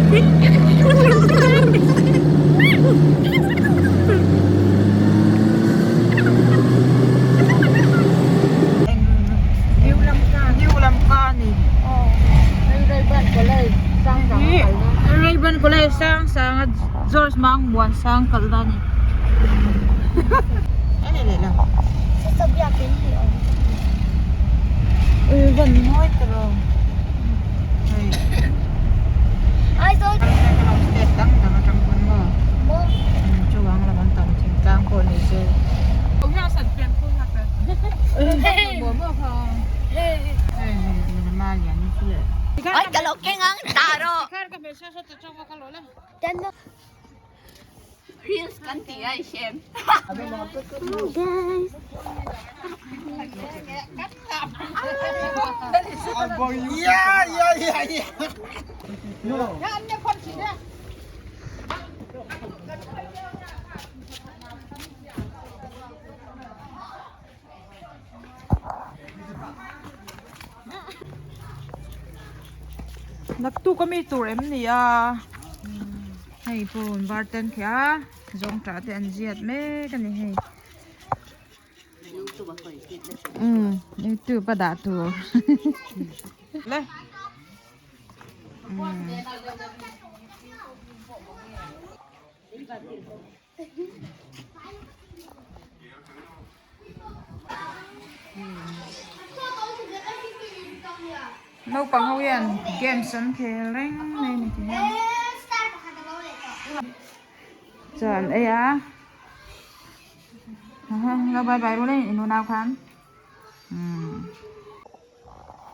Ray-Ban College sang sang a George Mang Muan sang kal na ni. Ay ka lo keng ang taro. Reels kan ti ai shem. Yeah, yeah, yeah, yeah. Naktuk ami tur em ni a hei pawh var ten khi a zawngtah te an ziat mek a ni hei umm youtube a dah tur le. Naupang ho hian games an khel reng mai a ni ti hian chuan ei a lo bye bye ru le in unau khan umm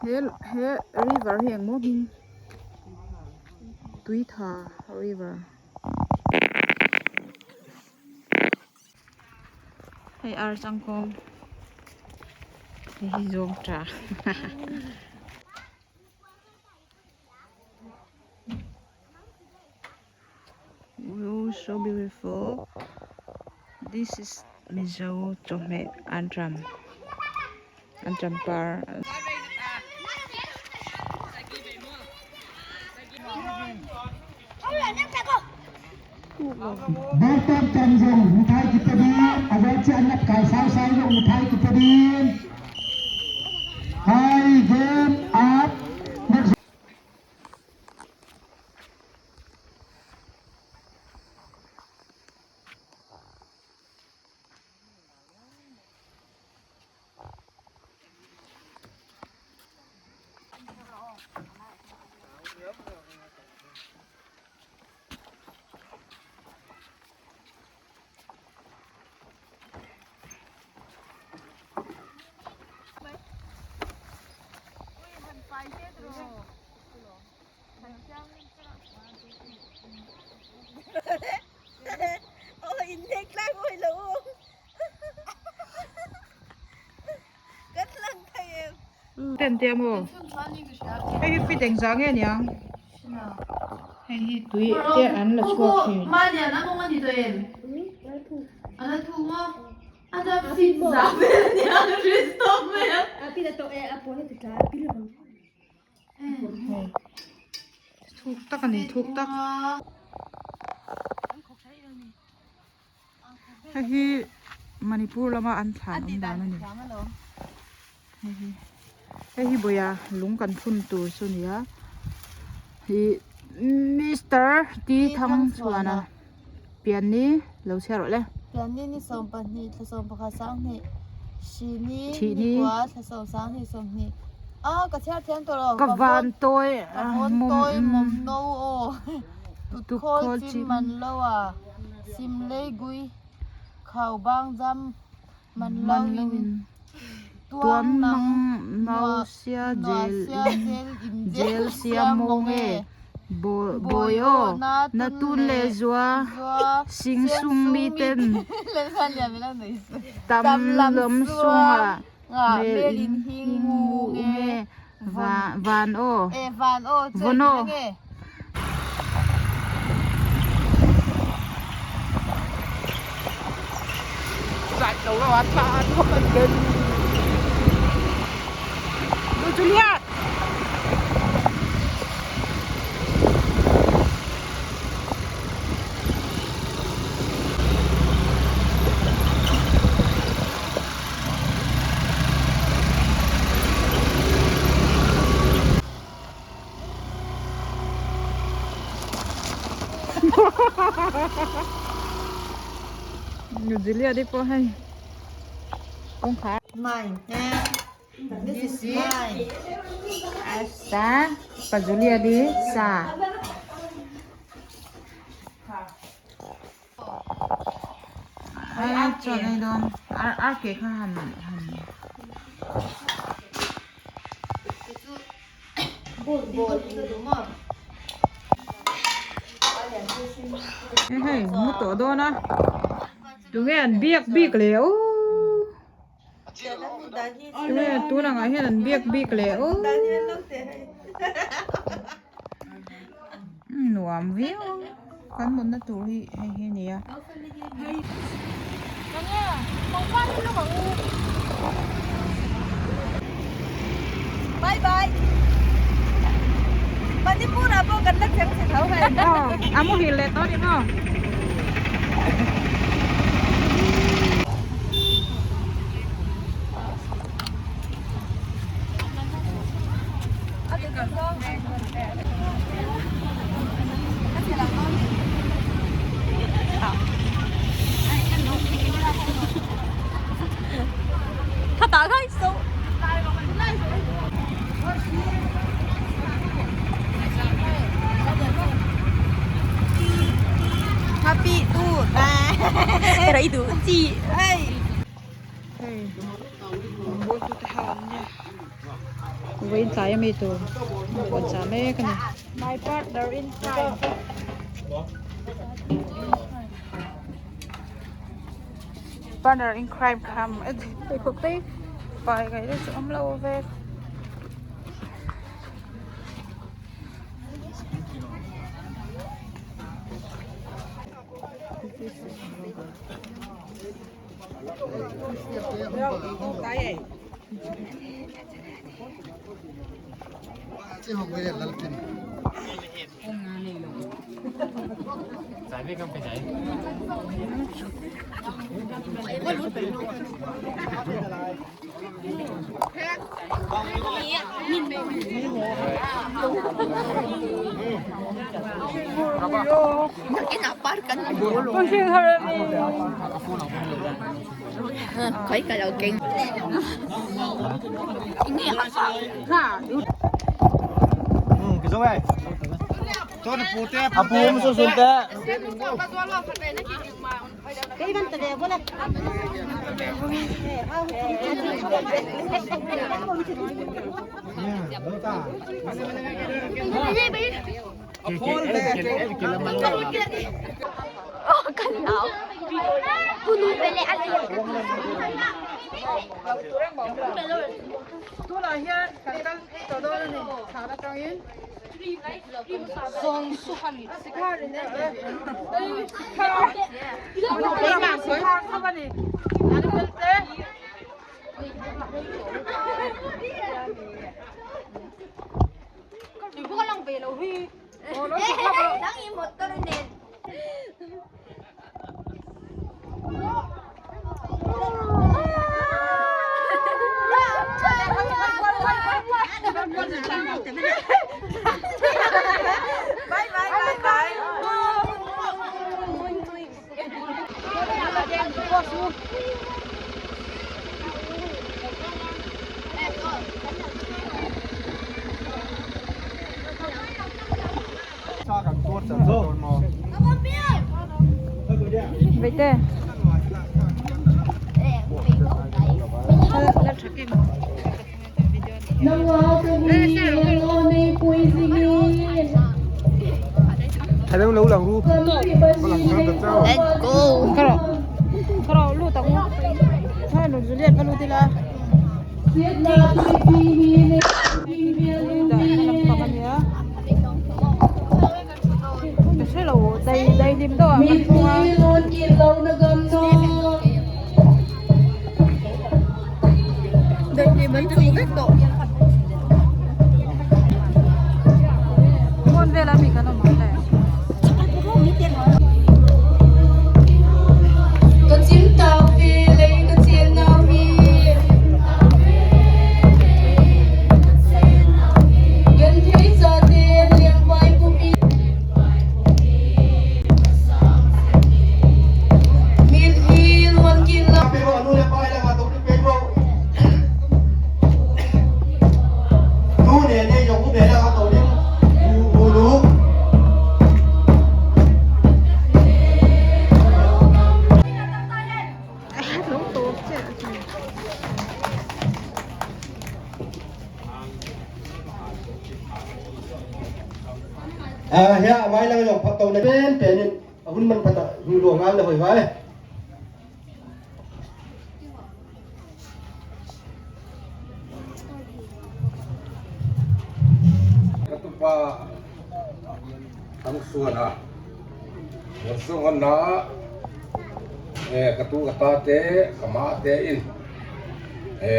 he he river hi engmaw hming tuitha river. Hei ar changkawm hei hi zawng tha oh so beautiful this is mizo chawhmeh anṭam anṭam par. Bertom tan zong muthai ki padi awal chi an kai sai sai zong muthai ki padi hai game up next. Ten te maw hei hi fit engzah nge niang hei hi tui te an la chhuak thin. Thuk tak a ni thuk tak. Hei hi Manipur lama an thlan awm dan a ni hei hi hei hi bawia lung kan phun tur chu a ni a ih Mister T Thangchhuana pianni lo chhiar rawh le. Pianni ni 12 thla 11 sanghnih hrini nikua thla 10 sanghnih 20 a ka chhiar thiam tawh lo ka van tawi ka vawn tawi mawm no aw tutkhawl chim man lo a. Simleigui khau bang jam man lo in tuang nang nua sia jel in jel sia mawng e bawi aw na tun le zua sing sung mi ten tam lam sungah mel in hing mu nge van aw vawn aw. Juliet! Juliet i pawh hei kawngkhar. Mine this is mine. Sa pa Juliet i sa. Ai chuan ei dawn ar ar ke kha han han. Hei hei mu tawh dawn a tunge an biak bik leh aw tunge tun angah hian an biak bik leh aw nuam viau kan mutna tur hi hei hi a ni a. Bye bye. Manipur ah pawh kan la cheng chhe tho hei. Aw a muhil leh tawh ni maw. Hei bawltu te ho an nia vawiin tlai ami tur puan chah mek a ni. My partner in crime. Partner in crime kha pheikhawk te pai ngaih deuh chu awm lo ve. Tunah hian kan kal phei tawh dawn a ni thlan atangin Sikhar khawp a ni an fel te. Veite. Let's go. amai lang yong phat to na pen pen in a hun man phat hu lo ngal le hoi vai Ka tupa Thangsuan a Vansung an na e ka tu ka ta te ka ma te in e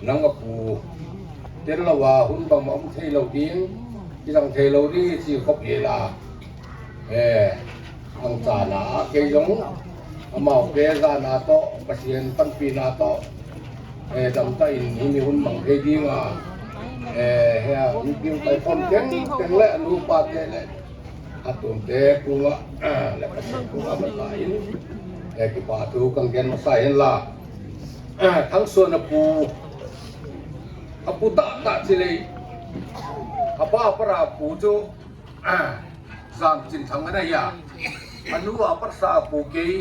nang a pu tel lo a hun bang a awm thei lo ding i lang thei lo ding i chi khawp e la e ang cha na a kei zawng a mau pe za na tawh Pathian panpi na tawh e dam ta in hi mi hun bang thei ding a e he a mi kai khawm teng teng leh a nupa te leh a tum te kunga leh Pathian kunga hmasa in e kipa thu kan gen hmasa hin la Thangsuan a pu a pu dah dah chi lei a pa para pu chu Zam chin thang an a hi a a nu a parsa a pu kei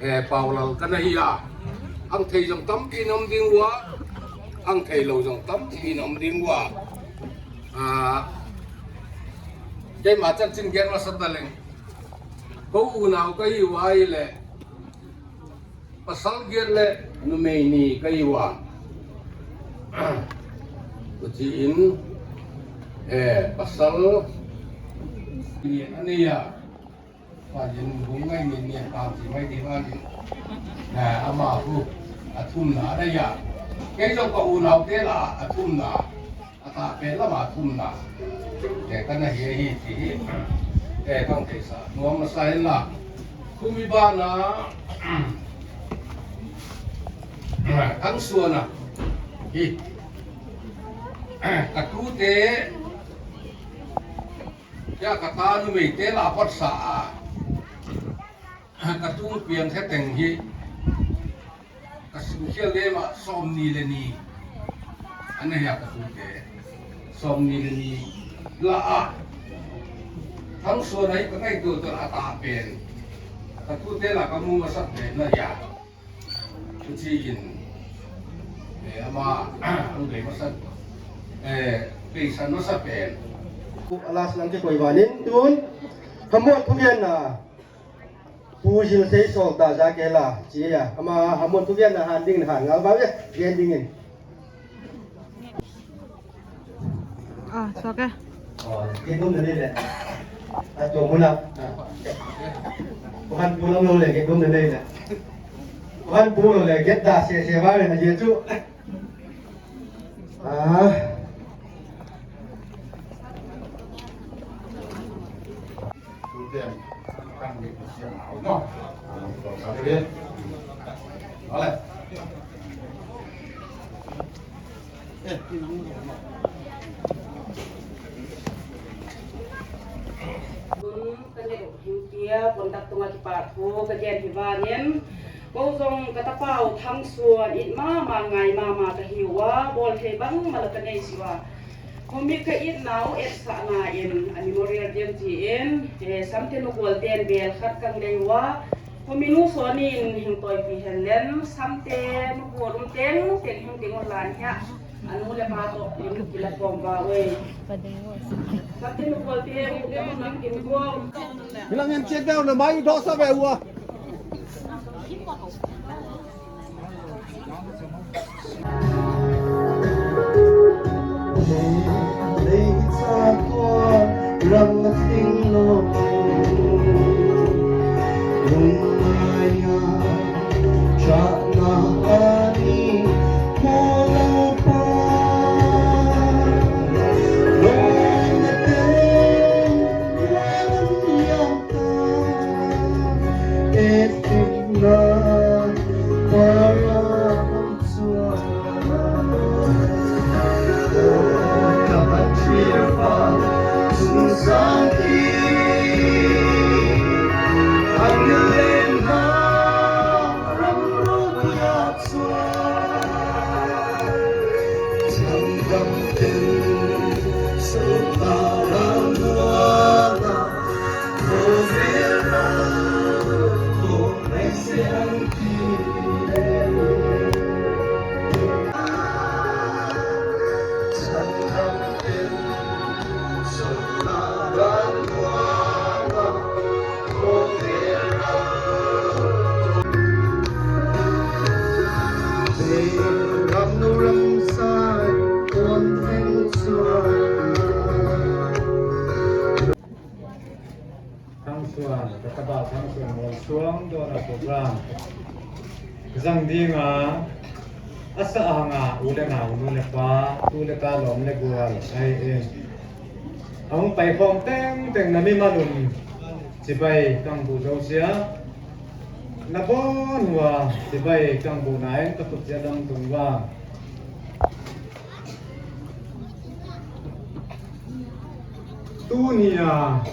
e Paulal kan a hi a ang thei zawng tam pi in awm ding ua ang thei lo zawng tam pi in awm ding ua ah keimah chanchin gen hmasa ta leng ko unau ka hi ua i le pasal gen le numei ni ka hi ua kuchi in e pasal lian a nei a Chuanin lung ngai nen nen kang chi mai ding a ni. Amah chu a thum na a daih a, kei zawng ka unau te lah a thum na, a tah pel lamah a thum na he kan a hia hi tih hi he kang theih sa hnuam nasa in la khumi bana Thangsuana hi ka tu te Kia ka ta nu mei te la phawt sa a, ka tung piang khe teng hi ka sim khial lem ah sawmni le ni an nei a ka tung te sawmni le ni la a Thangsuan hi ka ngaihtuah chuan a ta pen ka tu te la ka mu hmasa pen a nia Thuchi in ama an bei hmasa beisan hmasa pen. Alas lang ke koi vanin tun hamuan thuvian na pu jil sei sol ta za ke la chi ya ama hamuan thuvian na han ding han ngal ba ye gen ding in Ah, so ke. Oh, ke dum ne le. A to muna. Han pu lam lo le ke dum ne le. Han pu lo le get da se se ba le je chu. Ah. Cun ka ngeih hing tia kontak tunga ki pa thu ka gen hi vanin ko zong ka tapau thang suan it ma ma ngai ma ma ka hiwa bol thei bang mala ka nei siwa Khumi ka it nau et sa na in a memorial diam chi in he samte nu kual ten bel khat kang nei wa khumi nu sonin hing toi pi hen len samte nu kual um teng ten hing ding lan hia anu le pa to lim kila kom ba we samte nu kual te nam kin ko Bilang em chết đâu là mai đó sao về ua. Chuan ka taba thang chuan mawl suang dawn a program zang ding a a sa ang a u le nau nu le pa tu le ta lawm le gual ai in ang pai khawm teng teng na mi malun chibai kang bu zo sia na bon hua chibai kang bu na en ka tuk sia dam tung wang. Tunia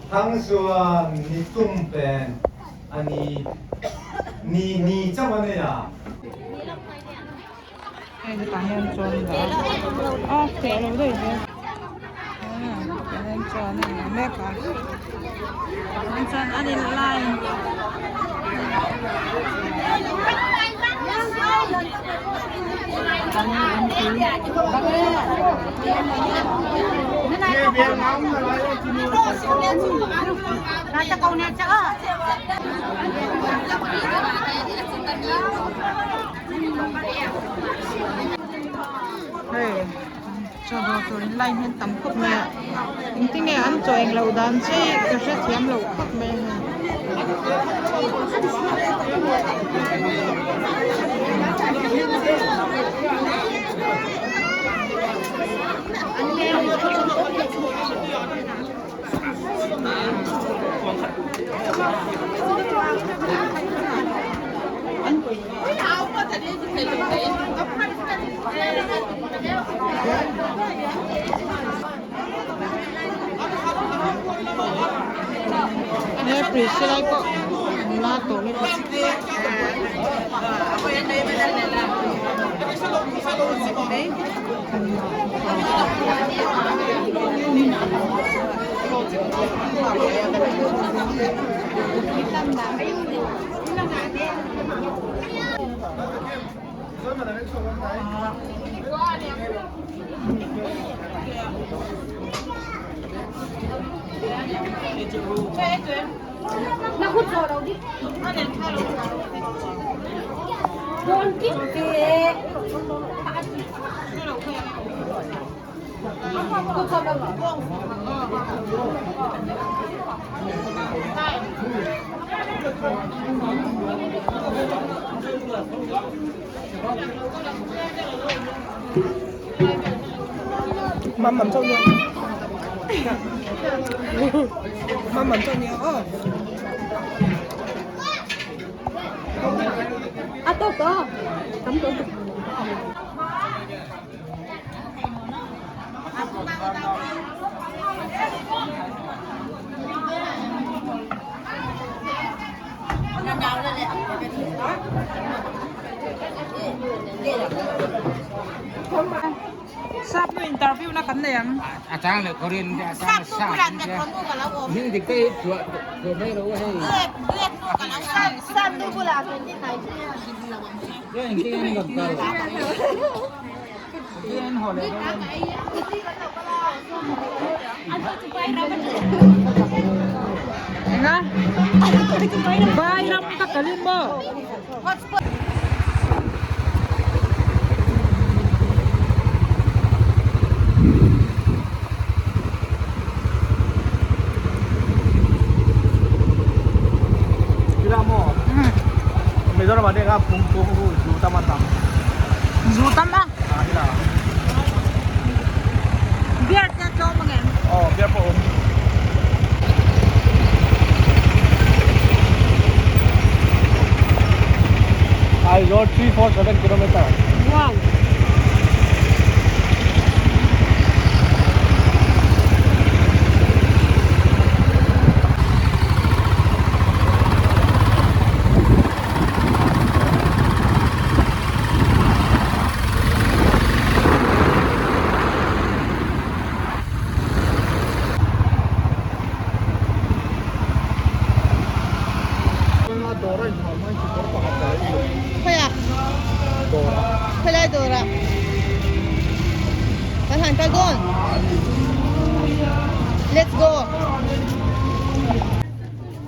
Thangzuan ni tum pen ani ni ni chauh a nei a. Hei hetah hian chuan dah a a fiah lo daih hle tah hian chuan a in mek a tah chuan an in line Hei chaw dawr tur in line hian tam khawp mai a engtin nge an chaw eng loh dan che ka hrethiam loh khawp mai a hei. He Priscilla pawh nula tawh lutuk. Sap nu interview na kan nei ang. A chang leh Korean te a chang leh sap te hming dik te hi thuah thuah mai lo hei. Enga? Vai ram ka kalin maw? Zu tam a? Beer te tlawm ang em? Aizawl 347 kilometer. Wow. Khawiah? Khawilai dawrah? Kan han kal dawn. Let's go.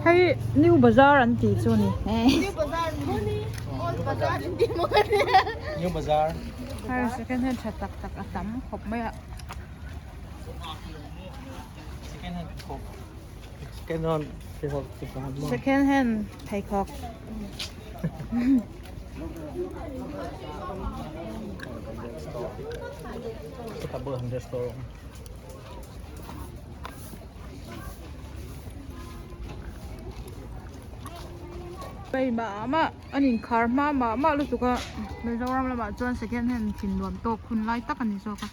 Hei New Bazaar an tih chu a ni. New Bazaar Old Bazaar an tih maw ka nia. New Bazaar. Hei second hand tha tak tak a tam khawp mai a. Second hand pheikhawk. Second hand pheikhawk chi pakhat maw? Second hand pheikhawk. Hei mah mah an inkhar hma mah mah lutuk a Mizoram lamah chuan second hand thin nuam tawk hun lai tak a ni zawk a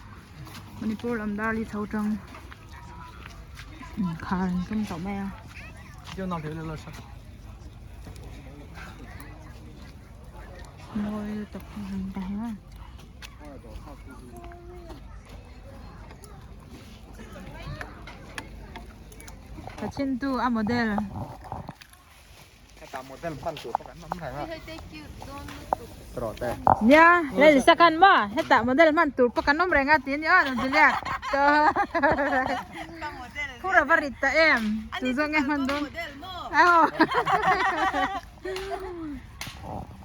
Manipur lam dar li chho tang inkhar an tum tawh mai a. Mawi lutuk ta hian. Ka chintu a model. Nia lei sakan maw hetah model hman tur pawh kan awm reng a tih a ni aw Julia phur a va rit ta em tu zawng nge hman dawn aw.